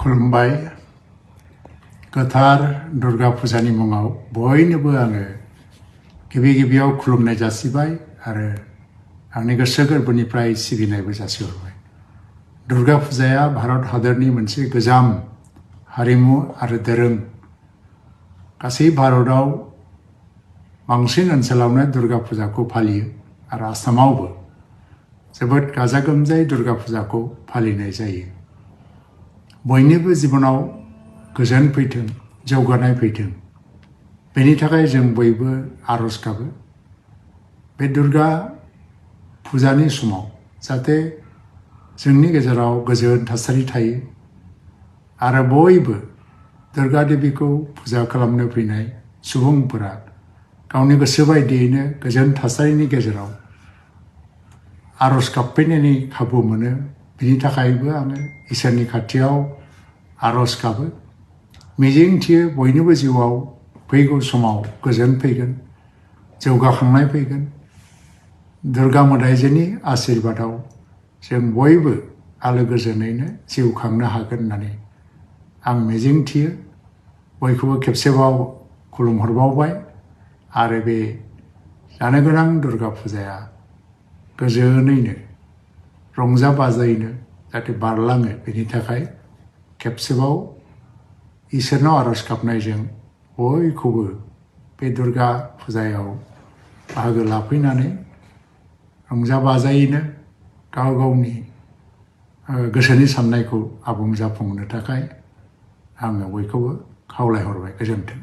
खुलुमबाय गोथार दुर्गा फुजानि मुङाव बयनोबो आङो गिबियाव खुलुमनाय जासिबाय आरो आंनि गोसो गोरबोनिफ्राय सिबिनायबो जासिहरबाय। दुर्गा फुजाया भारत हादरनि मोनसे गोजाम हारिमु आरो दोरों। गासै भारताव बांसिन ओनसोलावनो दुर्गा फुजाखौ फालियो आरो आसामावबो जोबोद गाजा गोमजायै दुर्गा फुजाखौ फालिनाय जायो। बयनिबो जिबनाव गोजोन फैथों, जौगानाय फैथों, बेनि थाखाय जों बयबो आरज गाबो। बे दुर्गा फुजानि समाव जाहाथे जोंनि गेजेराव गोजोन थासारि थायो आरो बयबो दुर्गा देबीखौ फुजा खालामनो फैनाय सुबुंफोरा गावनि गोसो बायदियैनो गोजोन थासारिनि गेजेराव आरज गाबफैनायनि खाबु मोनो। बिनि थाखायबो आङो इसोरनि खाथियाव आरज गाबो। मिजिंथियो बयनिबो जिउआव फैगौ समाव गोजोन फैगोन, जौगाखांनाय फैगोन। दुर्गा मोदायजोनि आशीर्बादाव जों बयबो आलो गोजोनैनो जिउ खांनो हागोन होननानै आं मिजिंथियो। बयखौबो खेबसेबाव खुलुमहरबावबाय आरो बे जानो गोनां दुर्गा फुजाया गोजोनैनो रंजा बाजायैनो जाहाथे बारलाङो, बेनि थाखाय खेबसेबाव इसोरनाव आरज गाबनायजों बयखौबो बे दुर्गा फुजायाव बाहागो लाफैनानै रंजा बाजायैनो गाव गावनि गोसोनि साननायखौ आबुं जाफुंहोनो थाखाय आङो बयखौबो खावलायहरबाय। गोजोन्थों।